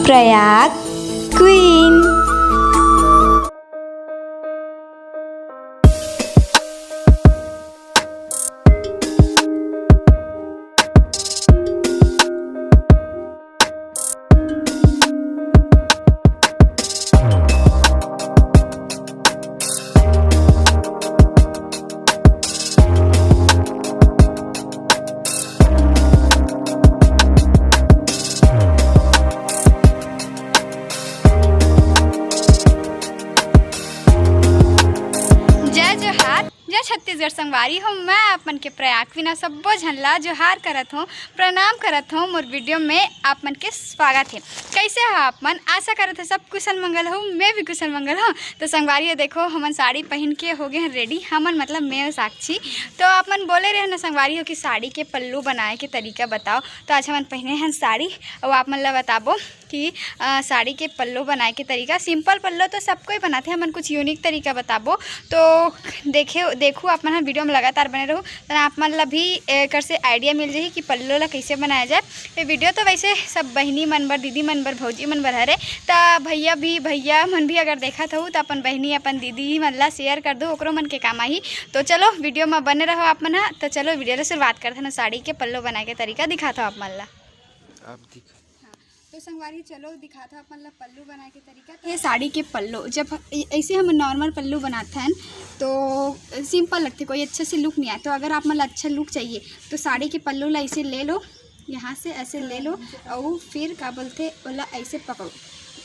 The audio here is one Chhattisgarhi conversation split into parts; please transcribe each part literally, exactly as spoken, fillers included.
प्रयाग क्वीन। जय जोहार, जय छत्तीसगढ़ संगवारी हो। मैं आप मन के प्रयाग क्वीन सब्बो झन ला जोहार करत हों, प्रणाम करत हों। मोर वीडियो में आप मन के स्वागत हे। कैसे हो आप मन? आशा करत हों सब कुशल मंगल हो, मैं भी कुशल मंगल हों। तो संगवारी हो, देखो, हमन साड़ी पहिन के हो गे हन रेडी, हमन मतलब मैं अउ साक्षी। तो आप मन बोले रहे ना संगवारी हो कि साड़ी के पल्लू बनाए के तरीका बताओ, तो आज हमन पहिने हन साड़ी, अउ आप मन ला बताबो कि, अ, साड़ी के पल्लो बनाए के तरीका। सिंपल पल्लो तो सब कोई बनाथे, हमन कुछ यूनिक तरीका बताबो। तो देखे, देखू आप मन ह वीडियो में लगातार बने रहू, त आप मन ला भी एकर से आइडिया मिल जाही कि पल्लो ला कैसे बनाया जाए। ये वीडियो तो वैसे सब बहिनी मन बर, दीदी मन बर, भौजी मन बर हरे, त भैया भी, भैया मन भी अगर देखत हऊ त अपन बहिनी, अपन दीदी मन ला शेयर कर दो, ओकरो मन के काम आही। तो चलो वीडियो में बने रहो आप मन ह। तो चलो वीडियो ला शुरुआत करथन, साड़ी के पल्लो बनाए के तरीका दिखात हव आप मन ला। आप दिखा। हाँ, तो संगवारी, चलो दिखात हव अपन ला पल्लू बनाए के तरीका। ये साड़ी के पल्लू, जब ऐ-, ऐसे हम नॉर्मल पल्लू बनाथन तो सिंपल लगथे, कोई अच्छा से लुक नहीं आए। तो अगर आप मन ला अच्छा लुक चाहिए तो साड़ी के पल्लू ला ऐसे ले लो, यहाँ से ऐसे ले लो, और फिर का बोलथे, ओला ऐसे पकड़ो।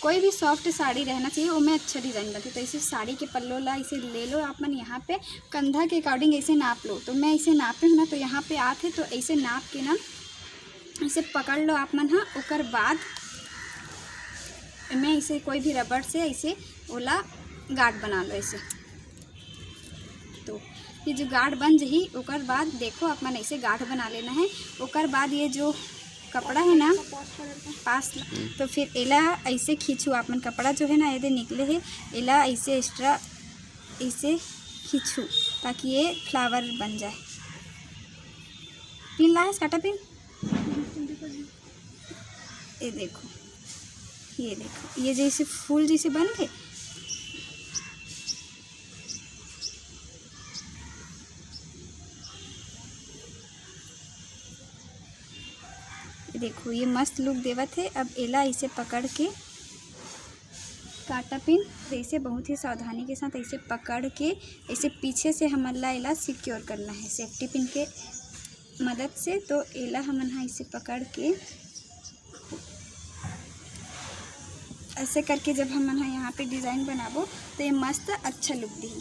कोई भी सॉफ्ट साड़ी रहना चाहिए, ओमे अच्छा डिजाइन बनथे। तो ऐसे साड़ी के पल्लू ला ऐसे ले लो आप मन, यहाँ पे कंधा के अकॉर्डिंग ऐसे नाप लो। तो मैं ऐसे नापे हूँ ना, तो यहाँ पे आथे, तो ऐसे नाप के ना ऐसे पकड़ लो आप मन ह। ओकर बाद एमे ऐसे कोई भी रबड़ से ऐसे ओला गांठ बना लो ऐसे। तो ये जो गांठ बन जही, ओकर बाद देखो आप मन ऐसे गांठ बना लेना है। ओकर बाद ये जो कपड़ा है ना, पास, तो फिर एला ऐसे खींचू आप मन। कपड़ा जो है ना, ये दे निकले है, एला ऐसे एक्स्ट्रा ऐसे खींचू, ताकि ये फ्लावर बन जाए। पिन ला है, काटा पिन। ये देखो, ये देखो, ये जैसे फूल जैसे बन गए। ये देखो, ये मस्त लुक देवत है। अब एला ऐसे पकड़ के काटा पिन, तो ऐसे बहुत ही सावधानी के साथ ऐसे पकड़ के, ऐसे पीछे से हमन ला एला सिक्योर करना है सेफ्टी पिन के मदद से। तो एला हमन हा ऐसे पकड़ के, ऐसे करके जब हमन हा यहाँ पे डिजाइन बनाबो, तो ये मस्त अच्छा लुक दिही।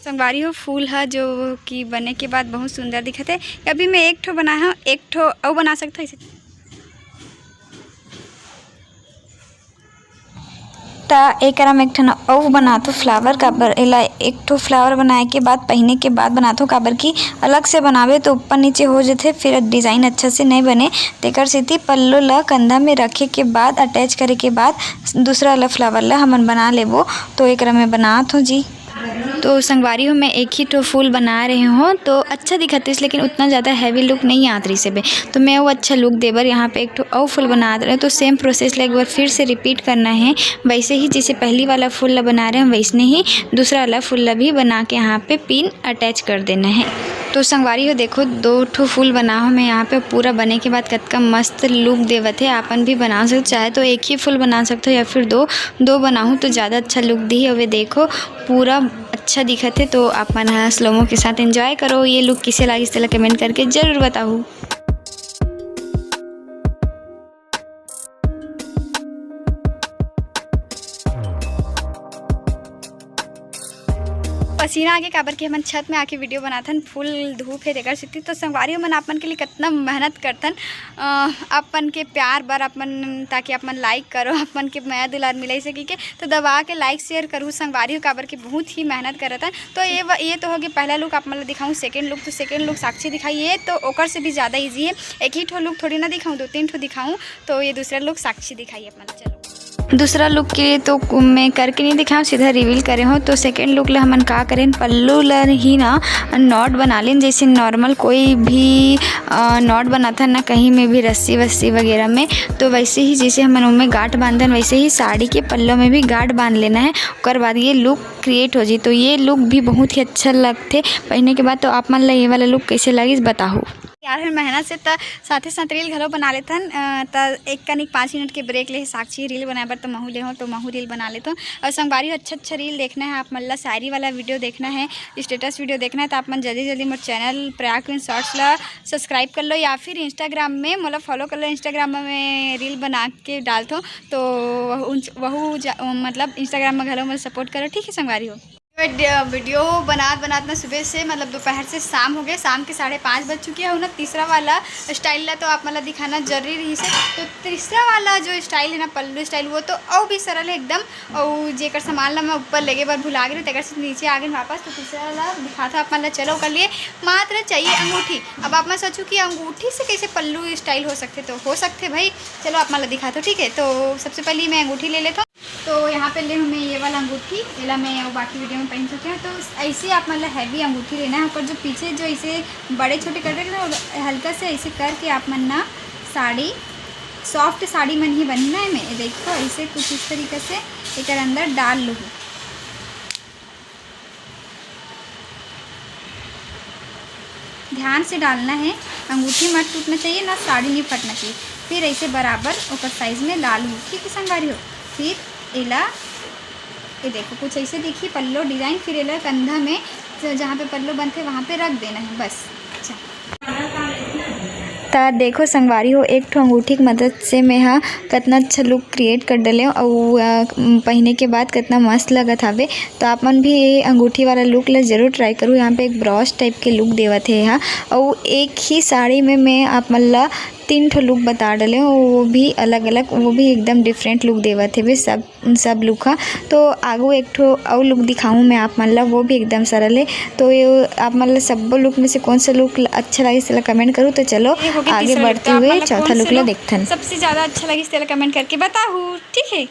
संगवारी हो, फूल ह जो कि बने के बाद बहुत सुंदर दिखत है। अभी मैं एक ठो बनाए हव, एक ठो अउ बना सकथव ऐसे। त एकरा में एक ठन अउ बनाथो फ्लावर। काबर एला एक ठो फ्लावर बनाए के बाद, पहिने के बाद बनाथो, काबर कि अलग से बनावे तो ऊपर नीचे हो जथे, फिर डिजाइन अच्छा से नहीं बने। तेकर सेती पल्लो ल कंधा में रखे के बाद, अटैच करे के बाद दूसरा वाला फ्लावर ल हमन बना लेबो। तो एकरा में बनात हो जी। तो संगवारी हो, मैं एक ही ठो फूल बना रहे हो, तो अच्छा दिखत रहिस, लेकिन उतना ज़्यादा हैवी लुक नहीं आत रहिस हे। तो मैं वो अच्छा लुक देबर यहाँ पे एक ठो अउ फूल बनात रहे। तो सेम प्रोसेस ला एक बार फिर से रिपीट करना है। वैसे ही जैसे पहली वाला फूल ला बना रहे हैं, वैसने ही दूसरा वाला फूल ला भी बना के यहाँ पे पिन अटैच कर देना है। तो संगवारी हो, देखो, दो ठो फूल बना हो मैं यहाँ पे। पूरा बने के बाद कतका मस्त लुक देवत है। आपन भी बना सकते, चाहे तो एक ही फूल बना सकते हो या फिर दो, दो बनाहूँ तो ज़्यादा अच्छा लुक दी। अबे देखो, पूरा अच्छा दिखत है। तो आप मन ह स्लोमो के साथ एंजॉय करो। ये लुक किसे लागिस, तेला कमेंट करके जरूर बताहू। पसीना आगे, काबर कि हमन छत में आके वीडियो बनाथन, फुल धूप हे तेकर सेती। तो संगवारी, हमन आप मन के लिए कितना मेहनत करथन, अ, आप मन के प्यार बर, आप मन, ताकि आप मन लाइक करो, आप मन के मया दुलार मिले सके के, तो दबा के लाइक शेयर करू संगवारी हो, काबर कि बहुत ही मेहनत करत हन। तो ये व-, ये तो होगे पहला लुक, आप मन ला दिखाऊँ सेकंड लुक। तो सेकंड लुक साक्षी दिखाई, ये तो ओकर से भी ज़्यादा ईजी है। एक ही ठो लुक थोड़ी ना दिखाऊँ, दो तीन ठो दिखाऊँ। तो ये दूसरा लुक साक्षी दिखाई आप मन ला, चलो। दूसरा लुक के लिए तो मैं करके नहीं दिखाऊँ, सीधा रिवील करे हो। तो सेकेंड लुक ला हमन का करें, पल्लू ला ही ना नॉट बना लेन, जैसे नॉर्मल कोई भी नॉट बनाता है ना कहीं में भी रस्सी वस्सी वगैरह में, तो वैसे ही जैसे हमन उनमें गांठ बांधन वैसे ही साड़ी के पल्लू में भी गांठ बांध लेना है। ओकर बाद ये लुक क्रिएट हो जी। तो ये लुक भी बहुत ही अच्छा लगथे पहने के बाद। तो आप मन ला ये वाला लुक कैसे लगिस बताहू। यार हर मेहनत से त साथे साथ रील घलो बना लेथन। त एक कनिक पाँच मिनट के ब्रेक ले साक्षी रील बनाए बर, तो महू ले हो तो महू रील बना लेथों। और संगवारी हो, अच्छा अच्छा रील देखना है आप मन ला, शायरी वाला वीडियो देखना है, स्टेटस वीडियो देखना है, तो आप मन जल्दी जल्दी मोर चैनल प्रयाग क्वीन शॉर्ट्स ला सब्सक्राइब कर लो, या फिर इंस्टाग्राम में मोला फॉलो कर लो। इंस्टाग्राम में मैं रील बना के डालथों, तो वहू वहू मतलब इंस्टाग्राम में घलो मोला सपोर्ट करो, ठीक है संगवारी हो। वीडियो बनात बनात ना सुबह से मतलब दोपहर से शाम हो गए, शाम के साढ़े पाँच बज चुकी है ना। तीसरा वाला स्टाइल ला तो आप मतलब दिखाना जरूरी रही से। तो तीसरा वाला जो स्टाइल है ना पल्लू स्टाइल, वो तो और भी सरल है एकदम। और जेकर सामान ला मैं ऊपर लेगे बर भुला गई, तेकर से नीचे आ गई वापस। तो तीसरा वाला दिखाता आप मतलब, चलो कर लिए। मात्र चाहिए अंगूठी। अब आप मैं सोचू कि अंगूठी से कैसे पल्लू स्टाइल हो सकते, तो हो सकते भाई। चलो आप मतलब दिखाता, ठीक है। तो सबसे पहले मैं अंगूठी ले लेता हूँ। तो यहाँ पे ले हूँ मैं ये वाला अंगूठी, एला मैं वो बाकी वीडियो में पहन चुके हैं। तो ऐसे आप मतलब हैवी अंगूठी लेना है, ऊपर जो पीछे जो इसे बड़े छोटे कर रहे ना, हल्का से ऐसे करके आप मन ना साड़ी, सॉफ्ट साड़ी मन ही बनना है। मैं देखो ऐसे कुछ इस तरीके से एक अंदर डाल लूँ। ध्यान से डालना है, अंगूठी मत टूटना चाहिए, ना साड़ी नहीं फटना चाहिए। फिर ऐसे बराबर ओकर साइज में डाल हो, ठीक है संगवारी हो। फिर एला ये देखो कुछ ऐसे दिखी पल्लो डिजाइन। फिर एला कंधा में ज-, जहाँ पे पल्लो बनथे वहाँ पे रख देना है बस। अच्छा। त देखो संगवारी हो, एक ठो अंगूठी के मदद से मैं हा कतना अच्छा लुक क्रिएट कर डले हूँ। अउ, अ, पहने के बाद कतना मस्त लगत हावे। तो आप मन भी ये अंगूठी वाला लुक ला जरूर ट्राई करू। यहाँ पे एक ब्रॉस टाइप के लुक देवत हे यहाँ। अउ एक ही साड़ी में मैं आप मन ला तीन ठो लुक बता डले हूँ, वो भी अलग-अलग, वो भी एकदम डिफरेंट लुक देवत हे वे सब, सब लुक हा। तो आगू एक ठो अउ लुक दिखाऊँ मैं आप मन ला, वो भी एकदम सरल है। तो ये आप मन ला सब्बो लुक में से कौन सा लुक अच्छा लगिस, तेला कमेंट करू। तो चलो ये हो गया आगे तीसरा लुक। बढ़ते तो आप हुए मन ला चौथा कौन से लुक ला लुक देखथन। सबसे ज्यादा अच्छा लगिस, तेला कमेंट करके बताहू, ठीक है।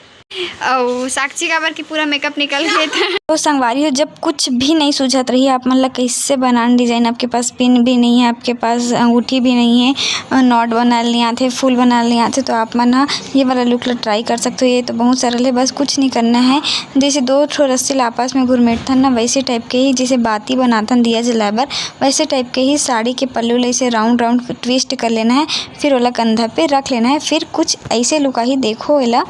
अउ साक्षी काबर कि पूरा मेकअप निकल गए था। तो संगवारी हो, जब कुछ भी नहीं सूझत रही, आप मन ला कैसे बनाना डिजाइन, आपके पास पिन भी नहीं है, आपके पास अंगूठी भी नहीं है, अ, नॉट बनाना नहीं आते, फूल बनाना नहीं आते, तो आप मन ह ये वाला लुक ला ट्राई कर सकते हो। ये तो बहुत सरल है, बस कुछ नहीं करना है। जैसे दो ठो रस्सी ला आपस में घुरमेटथन ना, वैसे टाइप के ही, जैसे बाती बनाथन दिया जलाए बर, वैसे टाइप के ही साड़ी के पल्लू ला ऐसे राउंड राउंड ट्विस्ट कर लेना है। फिर ओला कंधा पे रख लेना है। फिर कुछ ऐसे लुक आही, देखो एला।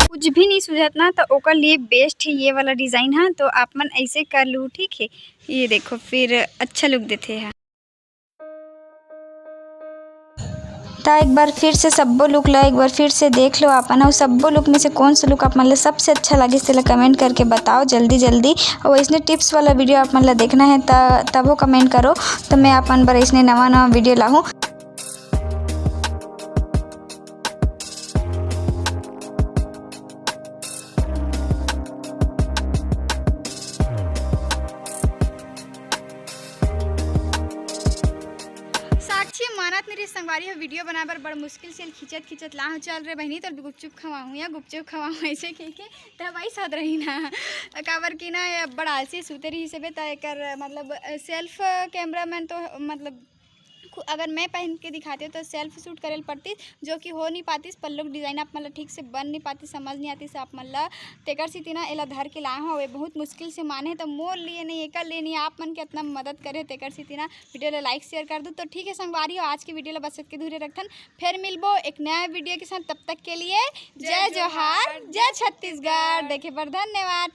कुछ भी नहीं सूझत ना, तो ओकर लिए बेस्ट है ये वाला डिजाइन हा। तो आप मन ऐसे कर लू, ठीक है। ये देखो, फिर अच्छा लुक देथे हा। त एक बार फिर से सब्बो लुक ला एक बार फिर से देख लो आपन, अउ सब्बो लुक में से कौन सा लुक आप मन ला सबसे अच्छा लगिस, तेला कमेंट करके बताओ जल्दी जल्दी। अउ अइसने टिप्स वाला वीडियो आप मन ला देखना है त तभो कमेंट करो, तो मैं आप मन बर अइसने नवा नवा वीडियो लाहूँ। साक्षी मानत नहीं रही संगवारी हो, वीडियो बनाए बर बड़ मुश्किल से खींचत खींचत लाहूँ। चल रे बहिनी, तोर गुपचुप खवाहूँ या गुपचुप खवाहूँ, ऐसे कह के त भाई साथ रही ना, काबर कि ना ये बड़ आलसी सूते रही से बे, त एकर मतलब सेल्फ कैमरा मैन तो मतलब खु-, अगर मैं पहन के दिखाती हूँ तो सेल्फ शूट करे ल पड़ती, जो कि हो नहीं पाती। पल्लू के डिजाइन आप मन ला ठीक से बन नहीं पाती, समझ नहीं आती से आप मन ला। तेकर सेती ना एला धर के लाए हो, ये बहुत मुश्किल से माने, तो मोर लिए नहीं, एकर लिए नहीं, आप मन के इतना मदद करे, तेकर सेती ना वीडियो ला लाइक शेयर कर दो। तो ठीक है संगवारी हो, आज के वीडियो ला बस इतके दूरे रखथन, फिर मिलबो एक नया वीडियो के साथ। तब तक के लिए जय जय जोहार, जोहार, जय जय छत्तीसगढ़। छत्तीसगढ़। देखे बर धन्यवाद।